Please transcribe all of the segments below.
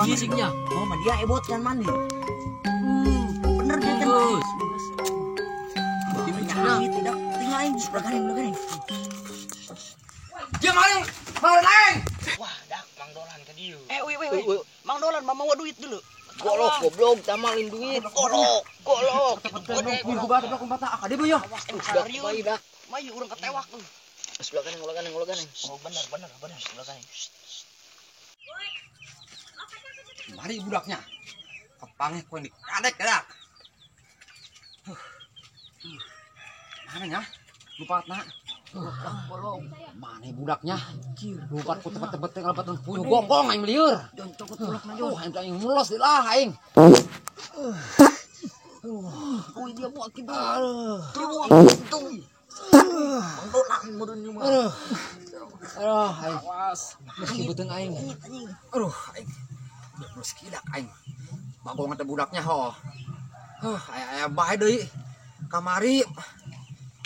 Fisiknya. Oh, mah dia ebot kan mandi. Bener dia kan. Tidak tinggal aing sebelah kanan, Dia maling, Mang Dolan aing. Wah, dak Mang Dolan ka dieu. Wih. Mang Dolan mah mawa duit dulu. Golok goblok tamalin duit. Golok, golok. Dia ya. Mayu urang ketewak tuh. Sebelah kanan, sebelah kanan. Oh, benar sebelah kanan. Mari budaknya. Kepangnya kau ini kadek dak. Mana ya? Lupa nak. Mana budaknya? Lupa ku tempat-tempat yang lepatan puyuh gonggong aing lieur. Aing mulos di lah aing. Oh, dia buat gitu. Dia buat gitu. Mang Dolan meureun ieu mah. Aduh, aing. Awas. Meski beuteung aing. Aduh, aing. Terus kidak aing. Bagong teh budaknya ho. Aya bae deui. Kamari.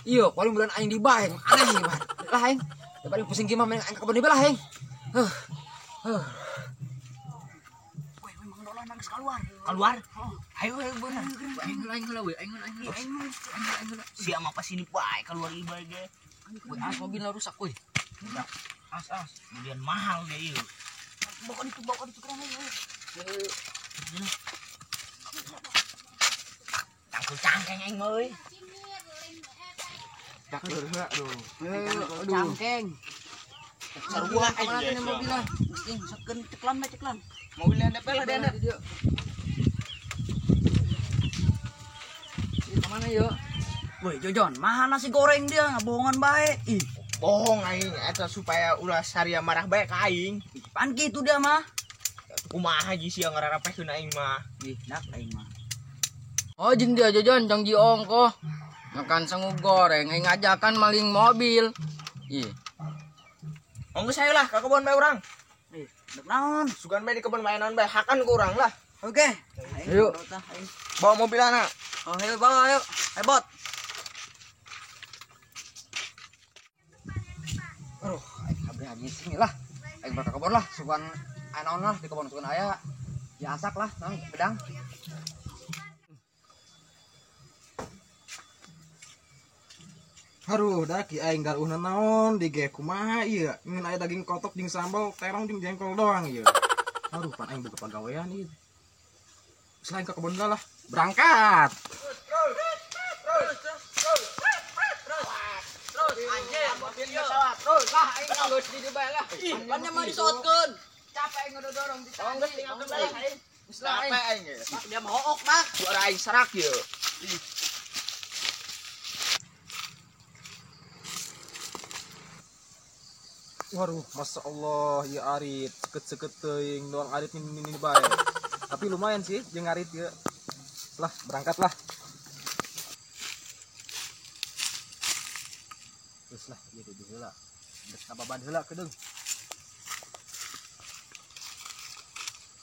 Iya, paling bulan aing di bae, aneh ieu mah. Lah aing. Daripada pusing gimana mending aing ka kebon di belah aing. Woi, Mang Dolan nangis keluar. Keluar? Ayo ayo bener. Aing heula we, aing heula. Sia mah pas ini bae keluar ieu bae ge. Woi, as mobilna rusak woi. As. Kemudian mahal ge ieu. Bawa itu keren ayo. Tangkul cangkeng aing mah euy. Dak heula aduh. Cangkeng. Sarua aing ge mobilna. Geus sekeun ceklan bae ceklan. Mobilna DP lah dia. Kemana yuk? Woi Jojon, mahal nasi goreng dia, bohongan bae. Ih, bohong aing eta supaya ulah saria marah bae ka aing. Pan kitu dia mah. Kumaha ji sia ngararapehkeun aing mah. Ih, nak aing mah. Oh, jeung dia Jojon jang ji ongkoh. Makan sangu goreng, aing ngajakan maling mobil. Ih. Oh, geus ayo lah ka kebon bae urang. Ih, dek naon? Sugan bae di kebon bae naon bae hakan ku urang lah. Oke. Ayo. Bawa mobilana. Oh, ayo bawa ayo. Ayo bot. Aduh, aing kabeh anjing lah. Aing bakal kebon lah, sugan aya naon lah di kebon sugan aya. Diasak lah, nang bedang. Aduh, daki aing garuhna naon di ge kumaha ieu? Ngeun aya daging kotok jeung sambal, terong jeung jengkol doang ieu. Aduh, pan aing boga pagawean ieu. Selain ke kebon lah, berangkat. Terus anjir, mobilnya terus lah aing geus di dieu bae lah. Ih, pan nya mah disotkeun. Capek aing ngedorong di tadi. Geus tinggalkeun bae aing. Geus lah aing. Capek aing ge. Dia mah hook, Mak. Suara aing serak ieu. Waduh, masya Allah, ya arit, seket-seket teuing doang arit ini bae. Tapi lumayan sih, jeung arit ieu. Lah, berangkat lah. Terus lah, ieu di heula. Geus kababan heula kedeung.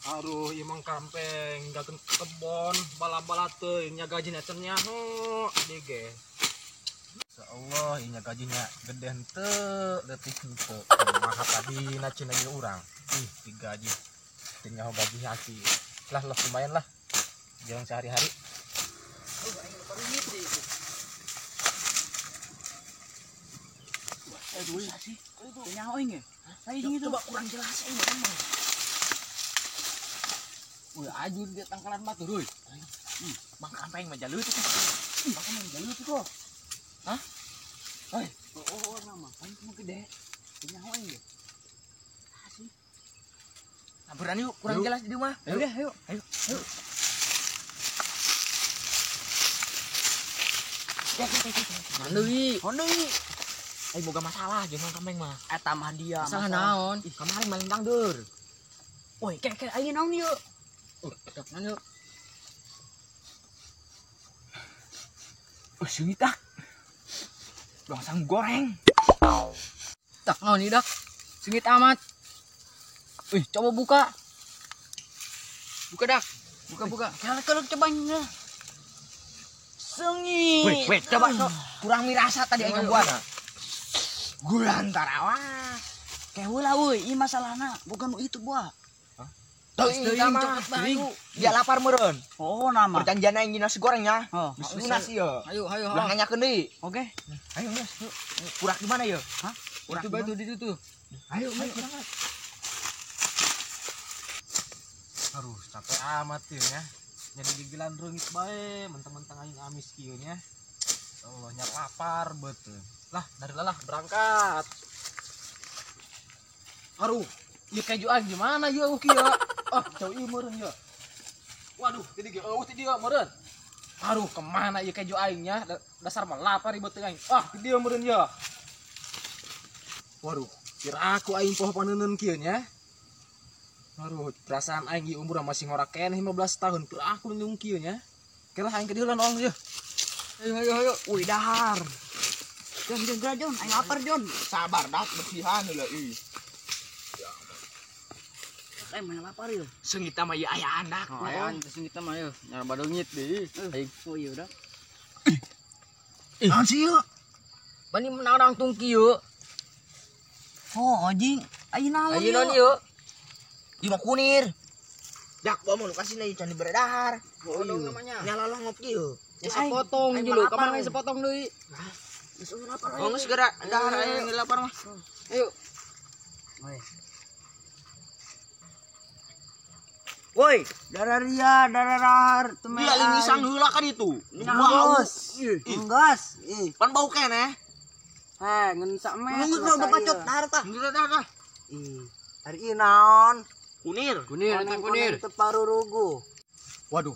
Aduh, ieu mang kampeng, gakeun kebon, bala-bala teuing nya gajina can nyaho deui ge. Masya Allah, inya gajinya gede henteu, leutik henteu. Kumaha tadina cenah ieu urang. Ih, digaji. Teu nyaho gaji hati. Lah, lah lumayan lah. Jalan sehari-hari. Nyaho aing ge. Aing itu coba kurang jelas aing mah. Woi, ajur dia tangkalan batu, Ruy. Mang kampeng mah jalur teh. Mang kampeng jalur teh kok. Hah? Oi, oh, nama pan mah gede. Nyaho aing ge. Asih. Samperan yuk, kurang jelas di rumah. Ayo deh, ayo. Ayo, ayo. Mana wi? Honda wi. Aing boga masalah jeung Mang Kameng mah. Eta mah dia. Masalah naon? Ih, kamari maling dangdeur. Woi, kek aing naon ieu? Dak naon ieu? Oh, seungit ah. Doang sang goreng. Dak naon ieu dak? Seungit amat. Wih, coba buka. Buka dak. Buka. Kalau coba nya. Seungit. Wait, wait, coba sok. Kurang mirasa tadi aing buana. Gula antara awas. Kayak heula euy, ieu masalahna bukan nu itu buah. Hah? Teuing cokot bayu. Dia lapar meureun. Oh, nama. Perjanjian aing nasi gorengnya. Oh, geus lunas ieu. Ayo, ayo. Ulah nanyakeun deui. Oke. Ayo, geus. Kurak di mana ieu? Hah? Kurak itu batu di situ. Ayo, ayo berangkat. Aduh, capek amat ieu nya. Jadi gigilan reungit bae, mentang-mentang aing amis kieu nya. Allah nya lapar betul. Lah, dari lelah berangkat. Aduh, ieu keju aing gimana ieu kieu? Ah, jauh ieu meureun ieu. Waduh, jadi ge eueuh ti dieu meureun. Aduh, kemana ieu keju aing nya? Dasar mah lapar ieu teh aing. Ah, ti dieu meureun ieu. Waduh, kira aku aing poho paneuneun kieu nya. Aduh, perasaan aing ieu umur masih ngora keneh 15 tahun, kira aku nung kieu nya. Kelah aing ke dieu nong ieu. Ayo ayo ayo. Wih, dahar. Jon, Jon, Jon, Jon, aing lapar, Jon. Sabar dah, bersihan heula ih. Aing mah lapar ieu. Seungit mah ieu aya anak. Oh, aya seungit mah ieu. Nyara badungit deui. Aing. Oh iya udah. Ih, naon sih ieu? Bani menarang tung kieu. Oh, anjing. Aing naon ieu? Aing naon ieu? Ieu mah kunir. Dak bawa mau kasih deui can dibere dahar. Oh, namanya. Nya lalongop kieu. Ya sepotong dulu, kapan aing sepotong deui? Oh, geus geura dahar aing lapar mah. Ayo. Woi, darah ria, darah rahar, temen. Dia lingisan heula kan itu. Bau. Enggas. Ih, pan bau keneh. Heh, ngeun sak met. Nunggu udah bacot dahar tah. Nunggu dahar tah. Ih, hari ieu naon? Kunir. Kunir, eta kunir. Teu parurugu. Waduh.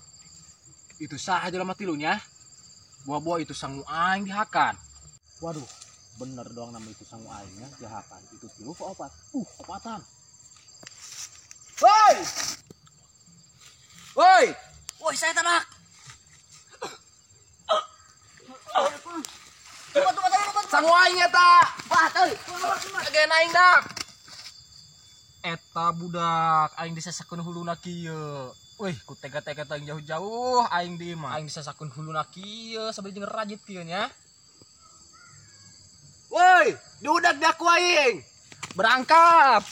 Itu saha jelema tilunya? Buah-buah itu sangu aing dihakan. Waduh, bener doang nama itu sangu aingnya dihakan. Itu tilu ke opat. Opatan. Woi! Woi! Woi, saya tanak. Coba, coba, coba. Sangu aing eta. Wah, teuy. Agen aing dak. Eta budak aing disesakeun huluna kieu. Wih, ku tega-tega aing jauh-jauh aing di imah. Aing disesakeun huluna kieu sambil jeung rajit kieu nya. Woi, diudak dak ku aing. Berangkat.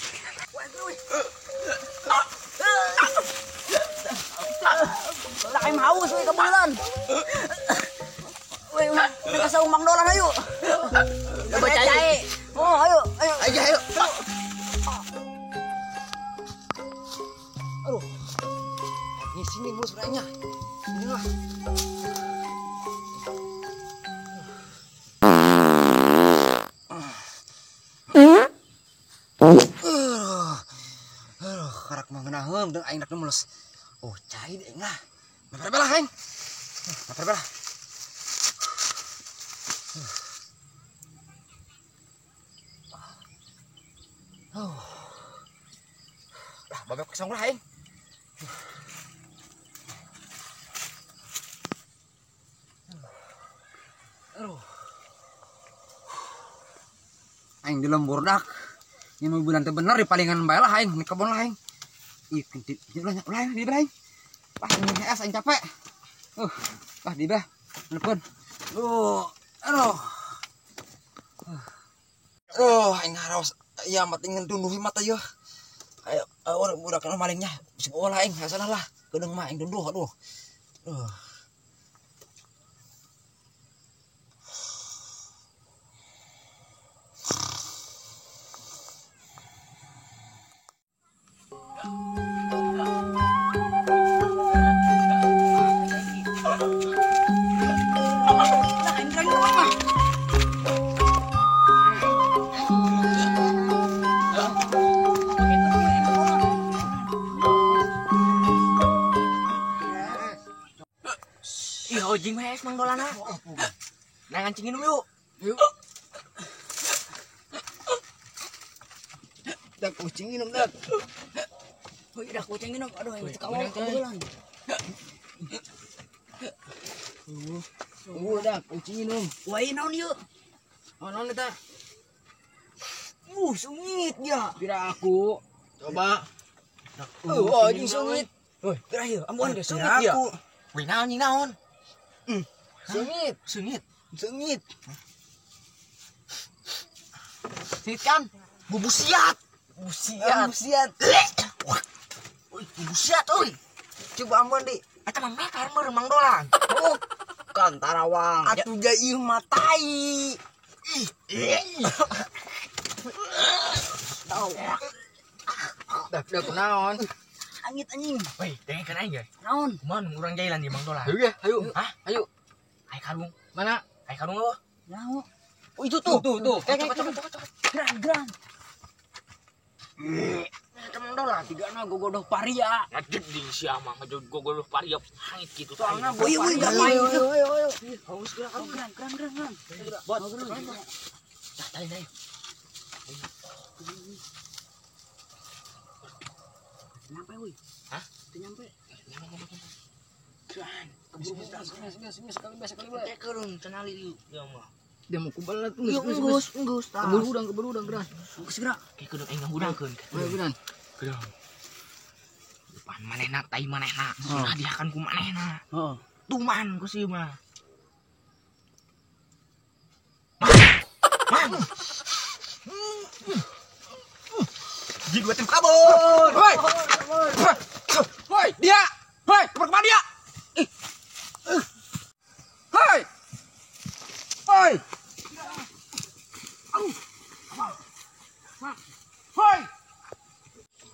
Lah aing haus we kebulan. Woi, udah kasih Mang Dolan ayo. Coba cai. Oh, ayo, ayo. Ayo, ayo. Aduh. Ini sini mulus beranya. Ini lah. Aduh, karak mah ngeunaheun dan aing dak mulus. Oh, cai deh aing lah. Lapar belah aing. Lapar belah. Oh. Lah, babek kesang lah aing. Aduh. Aing di lembur dak. Ini bulan teh bener di palingan bae lah aing, di kebon lah aing. Ih, di ulah ulah di belah aing. Wah, ini es aing capek. Wah di belah. Telepon. Aduh. Aduh, aing haraos ya mati ngan tunduhi mata ieu. Ayo, orang budak kana malingnya. Bisa bola aing, salah lah. Kedeung mah aing tunduh, aduh. Aduh. Ih, ojing mah es Mang Dolana. Nah, ngancing minum yuk. Yuk. Dak kucing minum dak. Woi, dak kucing minum. Aduh, aing teu kawal kebetulan. Dak kucing minum. Wah, naon ieu? Oh, naon eta? Sungit ya. Pira aku. Coba. Oh, anjing sungit. Woi, pira ieu? Ambuan ge sungit ya. Woi, naon anjing naon? Sungit, sungit. Sungit. Sungit kan? Bubusiat. Busiat. Busiat. Woi, busiat euy. Coba ambuan di. Eta mah mekar meureun Mang Dolan. Oh, kan tarawang. Atuh ja ieu mah tai. Ih. Tahu. Dak dak naon? Angit anjing. Woi, dengekeun aing ge. Naon? Kumaha urang jailan di Mang Dolan? Ayo ya, ayo. Hah? Ayo. Ayo karung. Mana? Ayo karung lo. Naon? Oh, itu tuh. Tuh. Cepat. Geran. Eta Mang Dolan. Tigana gogodoh paria. Ngajeg ding sia mah ngajeg gogodoh paria hangit kitu. Soalna Woi, woi, ayo ayo ayo. Haus geura karung. Geran. Bot. Tah tali ayo. Nyampe woi. Hah? Teu nyampe. Nyampe. Geran. Sekali bae. Teh keurung cenali ieu dia mah. Dia mau kubalat Ieu enggeus, enggeus tah. Keburu udang geran. Geus geura. Kayak kudu aing ngahudangkeun. Ayo geran. Geran. Depan manehna tai manehna, sudah diakan ku manehna. Heeh. Tuman ku si mah. Man. Ji dua tim kabur. Woi. Woi, dia. Woi, kemana dia? Hei. Hei. Hei.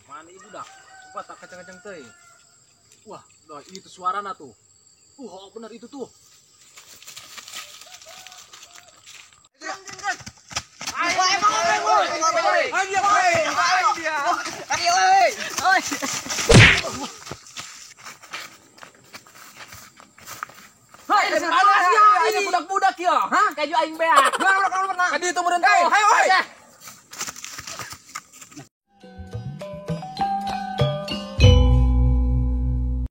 Mana ibu dah? Cepat tak kacang-kacang teh. Wah, dah itu suarana tuh. Oh, benar itu tuh. Hei, ini budak-budak ya. Hah? Keju aing beak. Kadi itu meureun teh. Hayo, hei.